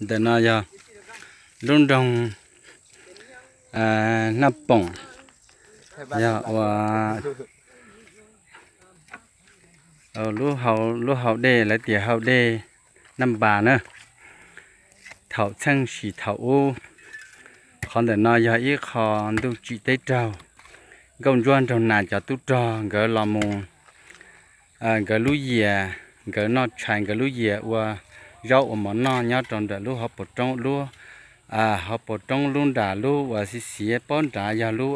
Ntawm no yog lub nroog Naj Poom, yog ua lub hau dej, lawv tias hau dej Naj Npas na. Thaum txheej sis thaum ub, qhov ntawm no yog ib qho ntuj tsim teb raug. Nkauj Ntsuab Nraug Nas cov tub rog nkawd los mus, nkawd lub yias, nkawd noj tshais nkawd lub yias ua zaub ua mov noj nyob rau nram lub hauv paus roob lub, hauv paus roob lub nram lub uas xiv xiav pob nrad yog lub,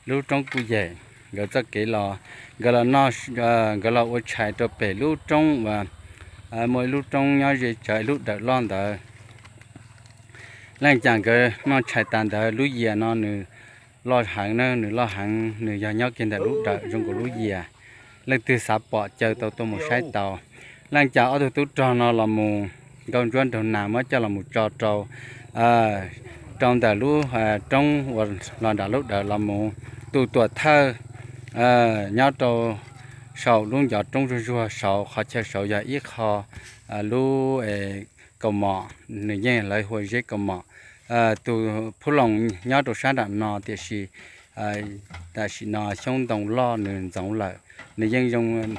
lub roob Kuj Yem. Nkawd txoj kev los, nkawd los noj, nkawd los ua tshais rau pem lub roob uas muaj ib lub roob nyob ze tsawv ib lub dawm loj ntawd. Leej cas nkawd noj tshais tas ntawd lub yias no nws loj heev na, nws loj heev, nws yog nyob kiag ntawm lub dawm zoo nkaus lub yias. Leej twg xav pom caw tau tuaj mus saib tau. Leej cas ob tug tub rog no los mus, Nkauj Ntsuab Nraug Nas muab coj los mus tso rau, rau ntawm lub roob uas los nram lub dawm los mus. Tus tuam thawj nyob rau saum lub ncov roob zuag zuag saud, qhov chaw saud yog ib qho lub kaus mom, nws yeej lawv hu ua zeb kaus mom. Tus phub loos nyob rau sab nram no, tiam sis tam sim no xyoob ntoo loj nws ntxoov lawm, nws yeej zoo.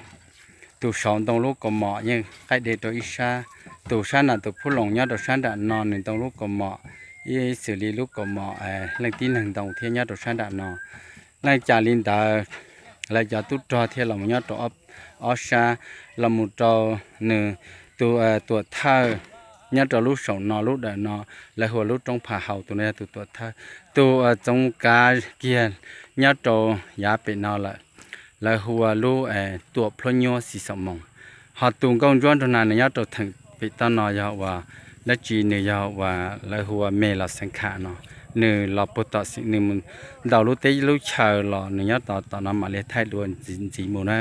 Tus saud ntoo lub kaus mom yeej qaij de rau ib sab. Tus sab nram tus phub loos nyob rau sab nram no nws ntoo lub kaus mom ib xws li lub kaus mom leej tib neeg ntoo thiab nyob rau sab nram no. Leej cas li ntawd, lawv cov tub rog thiaj los mus nyob rau ob sab, los mus rau nws tus tuam thawj nyob rau lub saum no lub dawm no, lawv hu ua lub roob Pha Hau, tus no yog tus tuam thawj. Tus txoov kav kiag nyob rau yav pem no lawm, lawv hu ua lub tuam plhuab nyuab Xis Xaum Moos. Ho tus Nkauj Ntsuab Nraug Nas nws nyob rau theem pem toj no yog uas dab tsi, nws yog uas lawv hu ua Me Los Xeev Kham no. Nws los puag tom Xeev, nws mus ntaus lub teb lub chaw los nws nyob tom tom no mam li thaij dua ntxiv mus na.